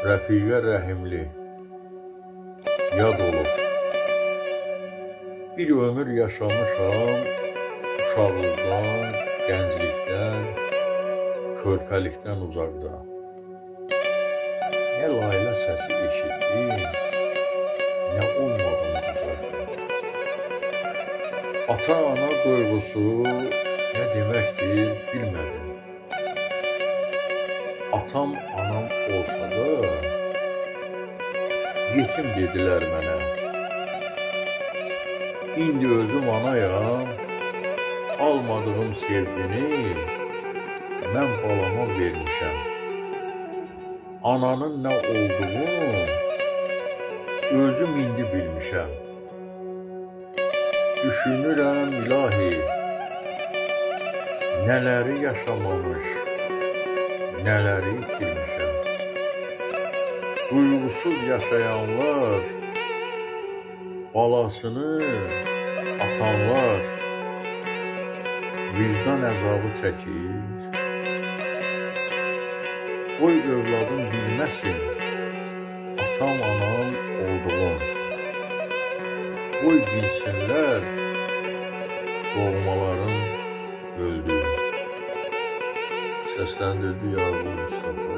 Rəfiqə Rəhimli yad olub. Bir ömür yaşamışam uşaqlıqdan, gənclikdən, körpəlikdən uzaqda. Nə layla səsi eşitdim, nə olmadım qucaqda. Ata-ana duyğusu nə deməkdir bilmədim. Atam, anam olsa da yetim dedilər mənə. İndi özüm anayam, almadığım sevgini mən balama vermişəm. Ananın nə olduğunu özüm indi bilmişəm. Düşünürəm ilahi, nələri yaşamamış, nələri itirmişəm. Duyğusuz yaşayanlar, balasını atanlar vicdan əzabı çəkir. Qoy övladım bilməsin atam anam olduğum. Qoy bilsinlər doğmaların öldüğüm. Səsləndirdi Yaqub Mustafayev.